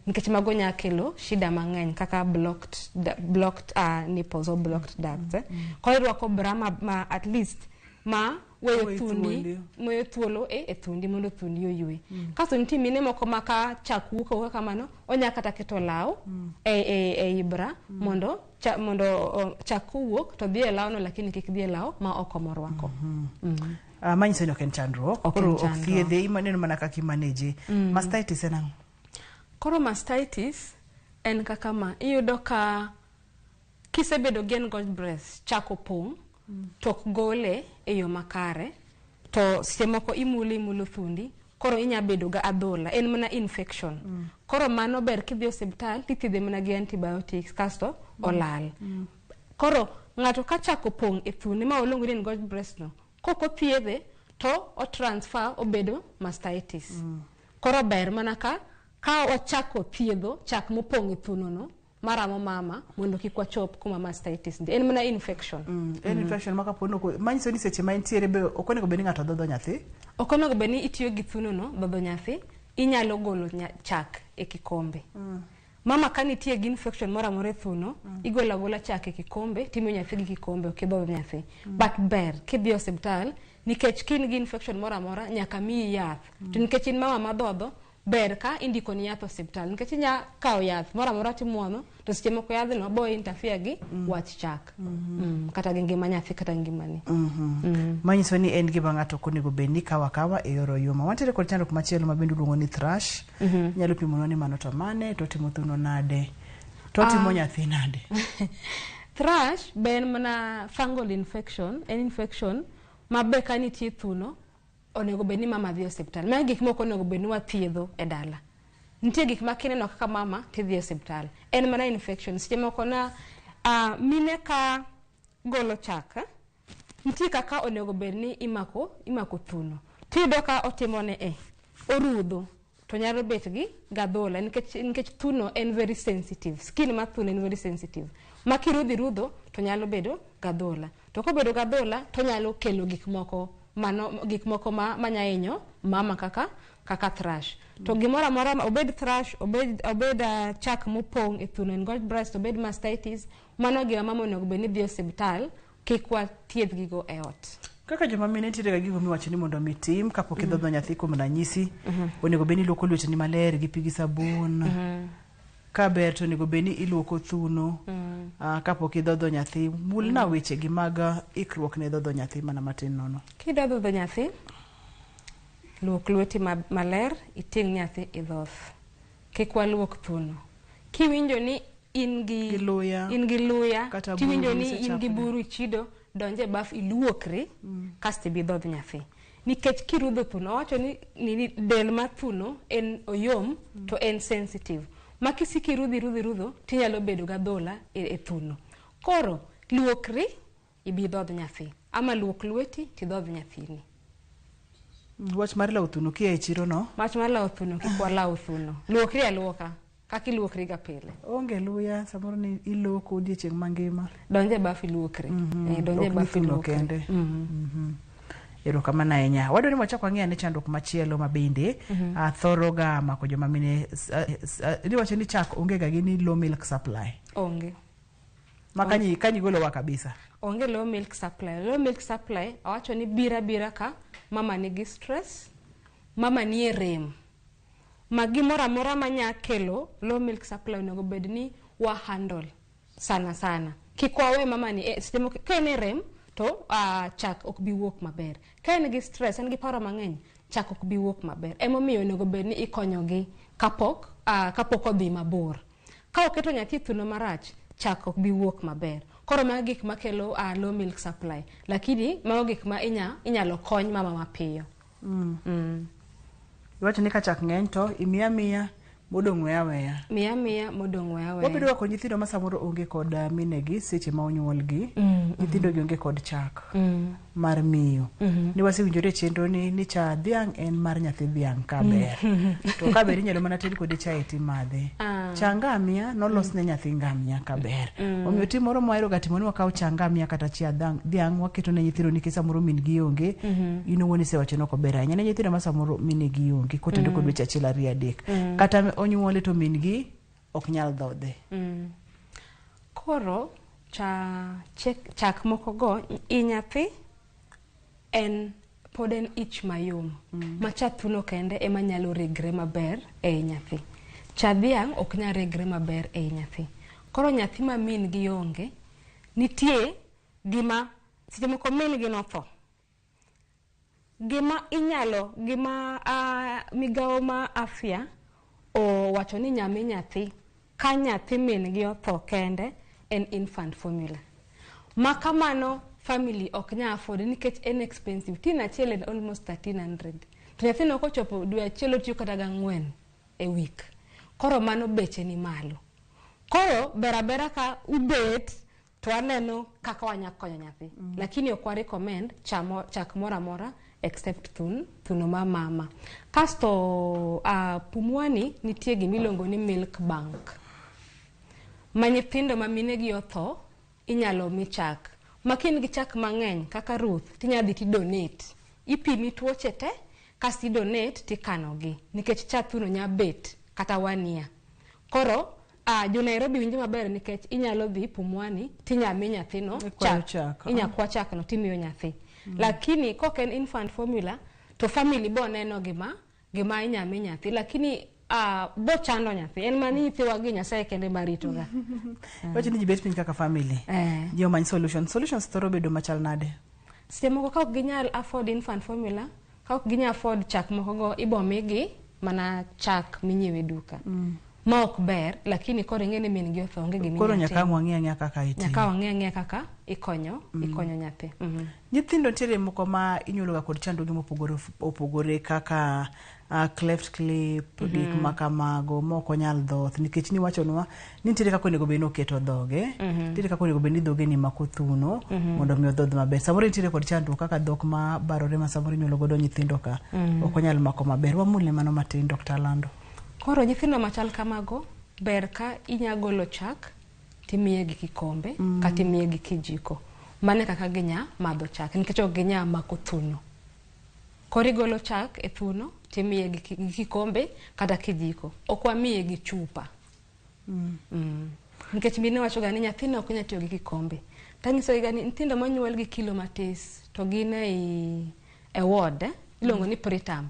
Nikech mago nya kelo shida mang'eny kaka blocked nipples or blocked ducts. Eh. Koro irwako bra ma at least ma weyo Weyo thundi, thuondi. weyo thuolo e thundi mondo thundi oywe. Kasto nitie mine moko ma ka chak wuok awuoka kamano, onya kata keto law e bra mondo chak kowuok to dhi e lawno, lakini kik dhi e law ma ok morwako. Manyiso ni ok en chandruok. Ok en Koro ok chandruok. thiedhe, imaneno mana kaka imaneje. Mastitis en ang'o? Koro mastitis en kaka ma, iyudo ka kisebedo gi engorged breast, chak opong', to ok gole e yo makare, to seche moko imulo thundi, koro inya bedo ga adhola, en mana infection. Koro mano ber kidhi e osiptal tithiedhe mana gi antibiotics kasto olal. Koro ng'ato ka chak opong' e thundi ma waluongo ni engorged breast no, kok othiedhe to o transfer obedo mastitis. Koro ber mana ka wachako thiedho chak mopong' e thuno no maramo mama mondo kik wachop kuma mastitis nitie. En mana infection. En infection ma kapo ni ok, manyiso ni seche ma entiere be ok onego bed ni ng'ato dhodho nyathi. Ok onego bed ni itiyo gi thuno no dhodho nyathi, inyalo golo chak e kikombe. Mama ka nitie gi infection moro amora e thuno, igolo agola chak e kikombe, timiyo nyathi gi kikombe, ok idhodh nyathi. But ber kidhi e osiptal, nikech ka in gi infection moro amora, nyaka miyi yath. To nikech in mama madhodho, ber ka indiko ni yath osiptal, nikech inya kawo yath moro amora timuonyo, to seche moko yadhno bo interfere gi wach chak. Kata gi ngima nyathi kata ngimani. Manyiso ni en gima ng'ato ok onego bed ni kawo akawa e yor oyuma. Wantiere kod chandruok machielo ma bende iluongo ni thrush. Inyalo pimonwa ni mano to mane, to otimo thuno nade, to otimo nyathi nade? Thrush be en mana fungal infection, en infection ma be ka nitie thuno onego bed ni mama dhi e osiptal. Magi gik moko onego bed ni wathiedho e dala. Nitie gik ma kineno kaka mama tidhi e osiptal. En mana infection. Seche moko na mine ka golo chak, nitie kaka onego bed ni imako thuno. Tiyudo ka otimone orudho to nyalo bet gi gadhola nikech thuno en very sensitive. Skin mar thuno en very sensitive. Ma kirudho irudho to nyalo bedo gadhola. To kobedo gadhola to nyalo kelo gik moko mano, gik moko ma manya hinyo mama kaka thrush. To gimoro amora obed thrush, obed chak mopong' e thuno, engorged breast, obed mastitis, mano gima mama onego bed ni dhi e osiptal, kik wathiedh gigo e ot. Kaka joma mine nitiere ga gigo miwacho ni mondo mi tim kapok idhodho nyathi kuom ranyisi, onego bed ni iluoko lweteni maler gi pi gi sabun. Ka ber to onego bed ni iluoko thuno, kapok idhodho nyathi. Mulna weche gi mag ikruok ne dhodho nyathi mana matin nono. Kidwa dhodho nyathi, luok lweti maler, iting' nyathi idhoth. Kik waluok thuno. Kiwinjo ni in gi luya, in gi luya, kata tiwinjo buru ni in gi isechapni. buru ichido, donj e baf iluokri, kasto ibi idhodh nyathi. Nikech kirudho thuno, owacho ni del mar thuno en oyom to en sensitive. Ma kisiko irudho, irudho, irudho, tinyalo bedo gadhola e thuno. Koro, luokri, ibi idhodh nyathi. Ama luok lweti, tidhodh nyathini. Wach mar lawo thuno kia e chiro no? Wach mar lawo thuno, kik walaw thuno. Luokri aluoka, kaka iluokri ga pile. Onge luya, samoro ni iloko odiechieng' mangima. Donj e baf iluokri. Donj e Ok ni baf thuno iluokri. kende. Erokamano ahinya. Wadwaro ni wachak wang'i ane chandruok machielo ma bende, thoro ga mako joma mine, iwacho ni chak onge ga gi ni low milk supply. Onge. Ma kanyi kanyi golowa kabisa. Onge low milk supply. Low milk supply awacho ni bira bira ka mama nigi stress, mama nie rem. Ma gimoro amora manya kelo low milk supply onego bed ni wa handle sana sana. Kik wawe mama ni seche moko ka en e rem to chak ok bi wuok maber. Ka en gi stress, en gi paro mang'eny, chak ok bi wuok maber. Emomiyo onego bed ni ikonyogi kapok odhi mabor. Ka oketo nyathi e thuno marach, chak ok bi wuok maber. Koro mago gik makelo low milk supply. Lakini mago gik ma inyalo kony mama mapiyo. Iwacho ni ka chak ng'eny to imiya miya modong' weya weya. Miya miya modong' weya weya. Wabedo ga kod nyithindo ma samoro onge kod minegi seche ma onyuolgi. Nyithindo gi onge kod chak mar miyo. Ni wasewinjore e chenro ni cha dhiang' en mar nyathi dhiang' kaber. To kaber inyalo mana ted kode chae timadhe. Cha ngamia nolos ne nyathi ngamia kaber. Omiyo tim moro mwahero ga timo ni wakawo cha ngamia kata chia dhiang' waketo ne nyithindo nikech samoro min gi onge. In owuon isewacho ni ok ober ahinya ne nyithindo ma samoro minegi onge kotendo kod dweche 1 2 3. Kata onyuole to min gi ok nyal dhodhe. Koro chak moko go i nyathi en pod en ich mayom. Ma cha thuno kende ema nyalo regre maber ei nyathi. Cha dhiang' ok nyal regre maber ei nyathi. Koro nyathi ma min gi onge, nitie gima seche moko min gi notho. Gima inyalo, gima migawo ma afya owacho ni nyami nyathi ka nyathi min gi otho kende en infant formula. Ma kamano family ok nyal afford nikech en expensive. Tin achiel en almost 1300. To nyathino kochopo dwe achiel otiyo kata gang'wen e week. Koro mano beche ni malo. Koro ber abera ka ubet to aneno kaka wanya konyo nyathi. Lakini ok wa recommend chak moro amora except thuno ma mama. Kasto Pumwani nitie gimiluongo ni milk bank. Ma nyithindo ma minegi otho inyalo mi chak. Ma ka in gi chak mang'eny kaka Ruth tinya dhi ti donate. Ipimi tuoche te kasto i donate tikanogi nikech cha thuno nya bet kata 1 year. Koro jo Nairobi winjo maber nikech inyalo dhi Pumwani tinya mi nyathino chak. Inya kwa chak no timiyo nyathi. Lakini kok en infant formula to family bo neno gima inya mi nyathi lakini bo chando nyathi en mani nyithiwa gi Nyasaye kende maritoga. Wacho ni ji bet piny kaka family. Ji omany solution. Solutions thoro bedo machal nade? Seche moko ka ok ginyal afford infant formula, ka ok ginyal afford chak moko go ibo migi mana chak minyiewe duka. Ma ok ber, lakini koro ing'e ni min gi otho onge gima Koro inyalo nyaka timo. wang'i ang'eya kaka itimo. Nyaka wang'i ang'eya kaka ikonyo nyathi. Nyithindo nitiere moko ma inyuolo ga kod chandruoge mopogore opogore kaka cleft lip, gik ma kamago ma ok onyal dhoth nikech niwachonwa ni nitiere kaka onego bed ni oketo dhoge, nitiere kaka onego bed ni dhoge ni mako thuno mondo mi odhodh maber. Samoro nitiere kod chandruok kaka dhok ma barore ma samoro inyuolo godo nyithindo ka ok onyal mako maber. Wamulne mano matin Dr. Lando. Koro nyithindo machal kamago ber ka inya golo chak timiye gi kikombe kata imiye gi kijiko. Mano kaka ginya madho chak nikech ok ginya mako thuno. Koro igolo chak e thuno timiye gi kikombe kata kijiko. Ok wamiye gi chupa. Nikech mine wacho ga ni nyathino ok nyal tiyo gi kikombe. Tanyisogi ga ni nyithindo monyuol gi kilo matis to gin e ward iluongo ni preterm.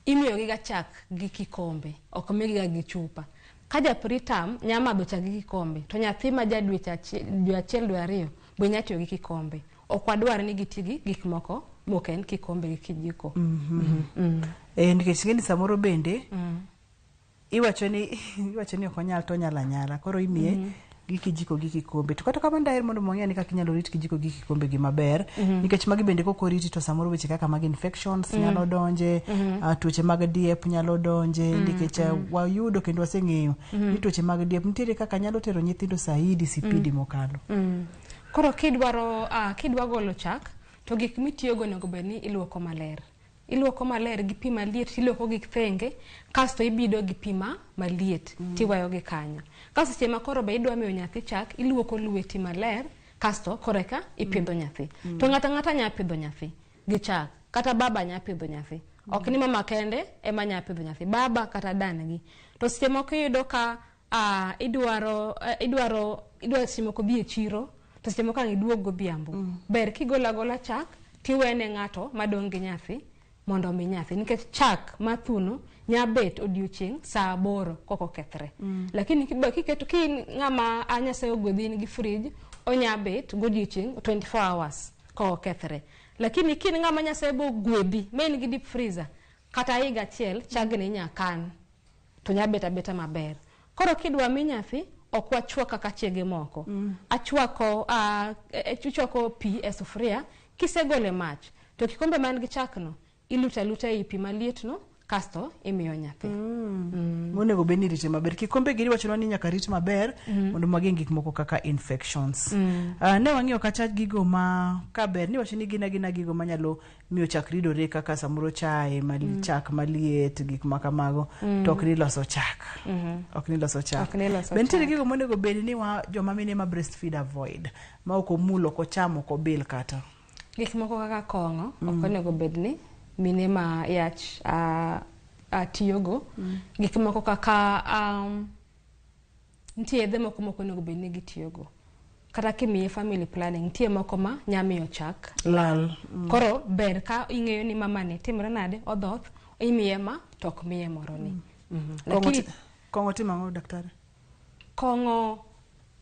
Imiyo gi ga chak gi kikombe, ok migi ga gi chupa. Ka ja preterm nya madho chak gi kikombe, to nyathi ma ja dwe 1 dwe 2 be nya tiyo gi kikombe. Ok wadwar ni giti gi gik moko mok en kikombe gi kijiko. Nikech ing'e ni samoro bende iwacho ni ok onyal to onyalo anyala. Koro imiye gi kijiko gi kikombe. To kata kamano daher mondo wang'e ni kaka inyalo rit kijiko gi kikombe gi maber. Nikech magi bende kok oriti to samoro weche kaka mag infections nyalo donje, tuoche mag diep nyalo donje, nikech wayudo kendo waseng'eyo ni tuoche mag diep nitiere kaka nyalo tero nyithindo saidi sipidi mokalo. Koro kidwa golo chak to gik mitiyogo onego bed ni iluoko maler. Iluoko maler gi pi maliet, iluoko gi thenge, kasto ibido gi pi maliet tiweyo gi kanyo. Kasto seche ma koro be idwa miyo nyathi chak, iluoko lweti maler, kasto koreka ipidho nyathi. To ng'ato ang'ata nya pidho nyathi gi chak, kata baba nya pidho nyathi. Ok ni mama kende ema nya pidho nyathi, baba kata dan gi. To seche moko iyudo ka idwaro idwa seche moko dhi e chiro to seche moko ang' iduog godhiambo. Ber kigolo agola chak tiwene ng'ato madong' gi nyathi mondo omi nyathi nikech chak ma thuno nya bet odiochieng' saa 8 kok okethre. Lakini kiketo ki in ng'ama a Nyasaye ogwedhi in gi fridge onya bet godiochieng' 24 hours kok okethre. Lakini ki in ng'ama Nyasaye bo gwedhi ma in gi deep freezer kata higa achiel chagni inya kan to nya bet abeta maber. Koro kidwa mi nyathi ok wachwak kaka chege moko. Achwako ichwako pi e sufuria kisegole mach to kikombe man gi chak no iluto aluta ei pi maliet no kasto imiyo nyathi. Monego bed ni irite maber. Kikombe giri wachonwa ni nyaka rit maber mondo mageng' gik moko kaka infections. Ne wang'iyo kacha gigo ma kaber ni wacho ni gin agina gigo manyalo miyo chak ridore kaka samoro chae chak maliet gik ma kamago to ok ni loso chak. Ok ni loso chak. Ok ni loso Be nitiere chak. gigo monego bed ni wa joma mine ma breastfeed avoid ma ok omulo ok ochamo ok obil kata. Gik moko kaka kong'o ok onego bed ni mine ma yach tiyogo. Gik moko kaka nitie yedhe moko mok onego bed ni gitiyogo. Kata kimiye family planning nitie moko ma nya miyo chak lal. Koro ber ka ing'eyo ni mama ni timre nade odhoth imiye ma to ok miye moro ni. Lakini Kong'o timo ang'o daktari? Kong'o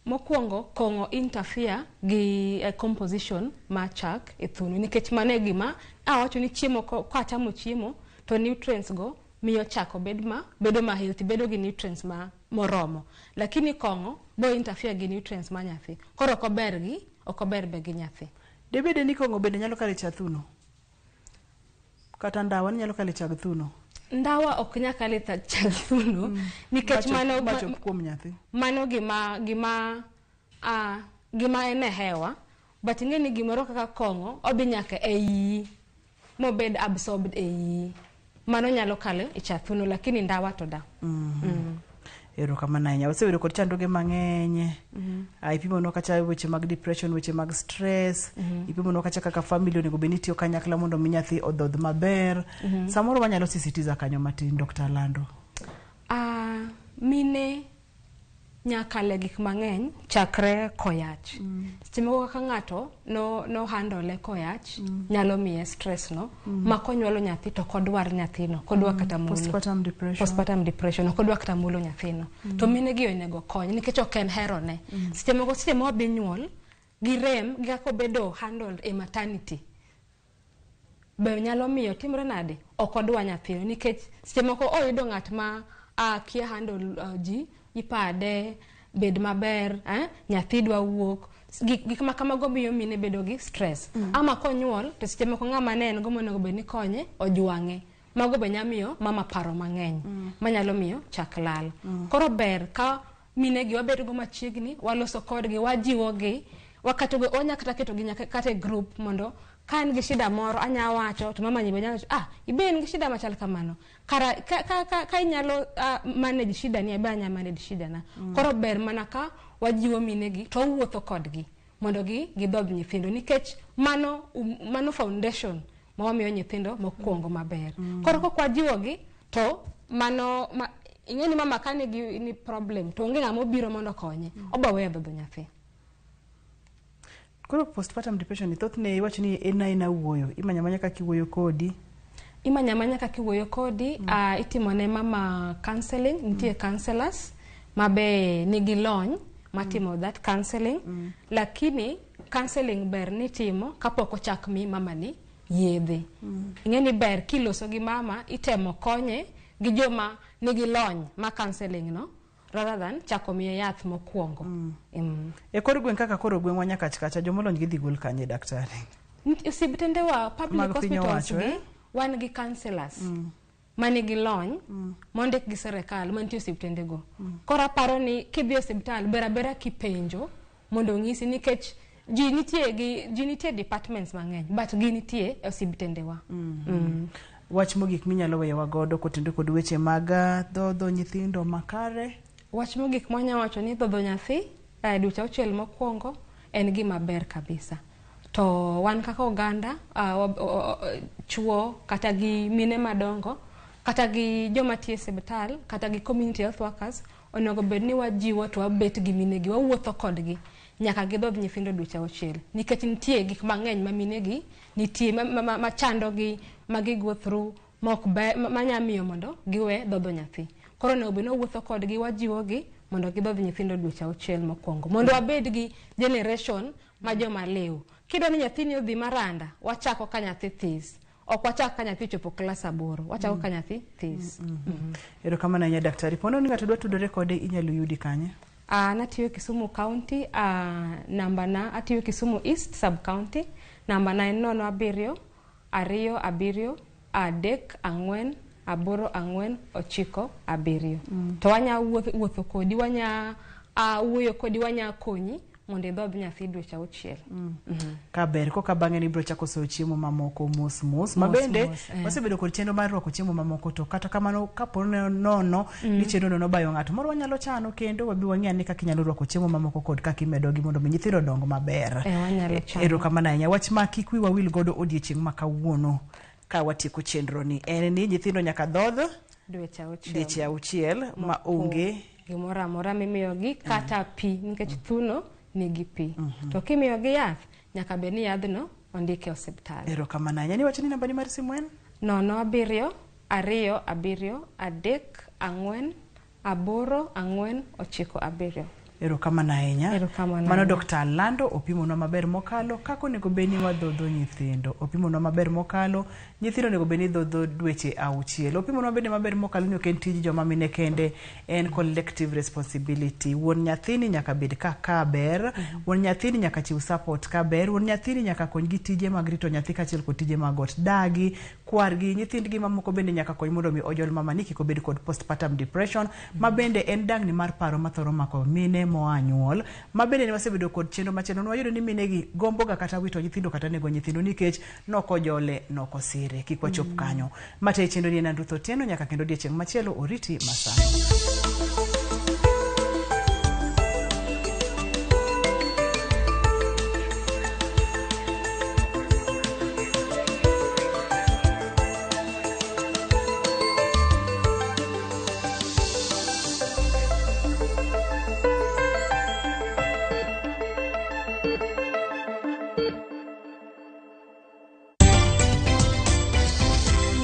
mokwongo kong'o interfere gi composition mar chak e thuno nikech mano e gima awacho ni chiemo kachamo chiemo to nutrients go miyo chak obed ma bedo ma healthy bedo gi nutrients ma moromo lakini kong'o bo interfere gi nutrients ma nyathi koro ok ober gi ok ober be gi nyathi. Debede ni kong'o bende nyalo kalo e cha thuno? Kata ndawa nyalo kalo e chag thuno? Ndawa ok nyal kalo e chag thuno nikech mano machop kuom nyathi. Mano gima en e hewa but ing'e ni gimoro kaka kong'o odhi nyaka e iyi mobed absorbed e iyi mano nyalo kalo e cha thuno lakini ndawa to da. Erokamano ahinya. Wasebedo kod chandruoge mang'eny. Ipimonwa kacha weche mag depression, weche mag stress. Ipimonwa kacha kaka family onego bed ni tiyo kanyakla mondo mi nyathi odhodh maber. Samoro wanyalo sisitiza kanyo matin Dr. Lando. Mine nyakale gik mang'eny chakre koyach. Seche moko kaka ng'ato no handle koyach nyalo miye stress no ma konyuolo nyathi to kodwar nyathino kodwa kata mulo. Postpartum depression. Postpartum depression ok odwa kata mulo nyathino. To mine gi onego kony nikech ok en herone. Seche moko seche ma odhi nyuol gi rem gi kaka obedo handled e maternity be nyalo miyo timre nade ok odwa nyathino nikech seche moko oyudo ng'at ma kia handle ji ipade bed maber nyathi dwa wuok gik ma kamago miyo mine bedo gi stress. Ama konyuol to seche moko ng'ama ne en go monego bed ni konye ojwang'e mago be nya miyo mama paro mang'eny manyalo miyo chak lal. Koro ber ka mine gi wabedo go machiegni waloso kodgi wajiwogi wakatogo onya kata ketogi nyaka kata e group mondo ka en gi shida moro anya wacho to mama nyibe nyalo wacho ibe in gi shida machal kamano kara ka inyalo manage shida ni be anya manage shida na. Koro ber mana ka wajiwo minegi to wuotho kodgi mondo gidhodh nyithindo nikech mano foundation ma wamiyo nyithindo mokwongo maber. Koro kok wajiwogi to mano ing'e ni mama ka nigi ni problem to onge ng'ama obiro mondo okonye obo weyo dhodho nyathi. Koro postpartum depression ni thothne iwacho ni en aena wuoyo imanya manya kaka iwuoyo kodi. Imanya manya kaka iwuoyo kodi. Itimo ne mama counseling nitie counselors mabe nigi lony matimo that counseling. Lakini counseling ber nitimo kapok ochak mi mama ni yedhe. Ing'e ni ber kiloso gi mama itemo konye gi joma nigi lony ma counseling no rather than chako miye yath mokwongo. E kor gweng' kaka koro gweng'wa Nyakach kacha jomolony gidhi gol kanye daktari? Osiptende wa public hospitals gi wan gi counselors manigi lony mondik gi sirikal mantie osiptende go. Koro aparo ni kidhi e osiptal ber abera kipenjo mondo onyisi nikech ji nitie departments mang'eny but ginitie e osiptende wa. Wach mogik minyalo weyowa godo kotenore kod weche mag dhodho nyithindo makare? Wach mogik mwanya wacho ni dhodho nyathi dweche 6 mokwongo en gima ber kabisa. To wan kaka oganda chuo kata gi mine madongo kata gi joma tiyo e osiptal kata gi community health workers Onego bed ni wajiwo to wabet gi minegi, wawuotho kodgi nyaka gidhodh nyithindo dweche 6, nikech nitie gik mang'eny ma minegi nitie machandogi, ma gi go through ma ok ber, manya miyo mondo giwe dhodho nyathi. Koro onego bed ni wawuotho kodgi, wajiwogi mondo gidhodh nyithindo dweche 6 mokwongo, mondo wabed gi generation ma joma liw. Kidwa ni nyathini odhi maranda, wachako ka nyathi this. Ok wachak ka nyathi ochopo klas 8, wachako ka nyathi this. Erokamano ahinya daktari. Pono ni ng'ato dwa tudore kode, inyalo yudi kanye? Natiyo Kisumu County, namba na atiyo Kisumu East Sub County, namba na en 0 7 2 7 3 4 8 4 9 7. To wanya wuotho kodi, wanya wuoyo kodi, wanya konyi mondo idhodh nyathi dweche 6. Kaber koka bang'e ni ibiro chako soyo chiemo mamoko mos mos. Ma bende wasebedo kod chenro mar rwako chiemo mamoko, to kata kamano kapo nono ni chenro no nobayo ng'ato moro, wanyalo chano kendo wabi wang'i ane kaka inyalo rwako chiemo mamoko kod kaka imedogi mondo mi nyithindo odong maber. Wanyalo chano. Erokamano ahinya. Wach ma kik wiwa wil godo odiechieng' ma kawuono ka watieko chenro ni en ni nyithindo nyaka dhodh dweche 6. Dweche 6 ma onge gimoro amora mimiyogi kata pi, nikech thuno nigi pi. To kimiyogi yath, nyaka bed ni yadhno ondike e osiptal. Erokamano ahinya. Niwacho ni nambani mar simu en? 0 7 2 7 3 4 8 4 9 7. Erokamano ahinya. Erokamano Mano ahinya. Dr. Lando opimonwa maber mokalo kaka onego bed ni wadhodho nyithindo. Opimonwa maber mokalo nyithindo onego bed ni dhodho dweche 6. Opimonwa bende maber mokalo ni ok en tij joma mine kende, en collective responsibility. Wuon nyathini nyaka bed ka ber, wuon nyathini nyaka chiw support ka ber, wuon nyathini nyaka kony gi tije mag rito nyathi kaachiel kod tije mag ot. Dagi, kwargi, nyithindgi mamoko bende nyaka kony mondo mi ojol mama ni kik obed kod postpartum depression, ma bende en dangni mar paro mathoro mako mine moa nyuol. Ma bende ne wasebedo kod chenro machielo, nwayudo ni mine gi gombo ga kata wito nyithindo kata nego nyithindo nikech nokojole, nokosire. Kik wachop kanyo. Mate chenro ni en Ruth Otieno, nyaka kendo odiechieng' machielo, oriti masani.